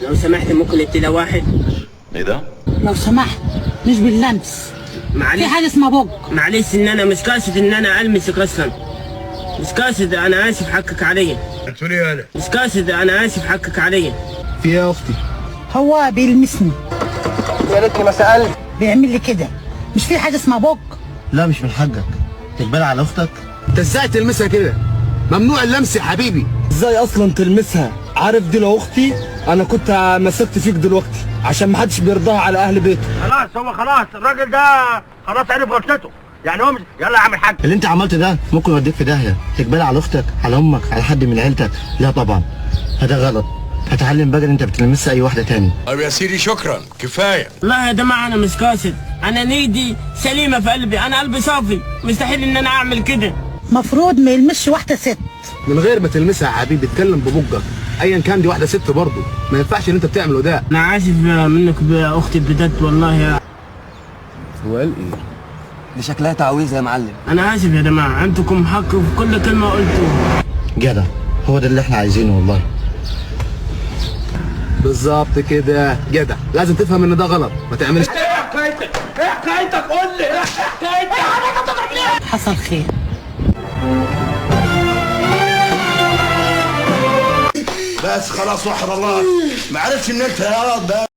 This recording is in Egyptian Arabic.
لو سمحت ممكن ابتدى واحد. ايه ده؟ لو سمحت مش باللمس. معلش في حاجة اسمها بق. معلش ان انا مش قاصد ان انا المسك اصلا، مش قاصد، انا اسف حقك عليا. تقول ايه انا؟ مش قاصد، انا اسف حقك عليا. في ايه يا اختي؟ هو بيلمسني. يا ريتني ما سألت. بيعمل لي كده. مش في حاجة اسمها بق. لا مش من حقك تقبل على اختك. انت ازاي تلمسها كده؟ ممنوع اللمس يا حبيبي. ازاي اصلا تلمسها؟ عارف دي لو اختي انا كنت مسكت فيك دلوقتي، عشان محدش بيرضاها على اهل بيته. خلاص هو خلاص الراجل ده خلاص عرف غلطته، يعني هو مش يلا يا عم الحاج. اللي انت عملته ده ممكن يوديك في داهية. تقبل على اختك، على امك، على حد من عيلتك؟ لا طبعا هذا غلط. هتعلم بقى ان انت بتلمسها اي واحدة تاني. طيب يا سيدي شكرا كفاية. والله يا جماعة انا مش قاصد، انا نيتي سليمة في قلبي، انا قلبي صافي، مستحيل ان انا اعمل كده. مفروض ما يلمسش واحدة ست. من غير ما تلمسها يا حبيبي، اتكلم ببقك، ايا كان دي واحدة ست برضه، ما ينفعش اللي انت بتعمله ده. انا اسف منك باختي بجد والله. هو قال ايه؟ دي شكلها تعويذه يا معلم. انا اسف يا جماعة، عندكم حق في كل كلمة قلتوها. جدع، هو ده اللي احنا عايزينه والله. بالظبط كده جدع، لازم تفهم ان ده غلط، ما تعملش. ايه حكايتك؟ ايه حكايتك؟ قول لي ايه حكايتك؟ حصل خير. بس خلاص وحد الله، ما عرفتش ان انت يا ده.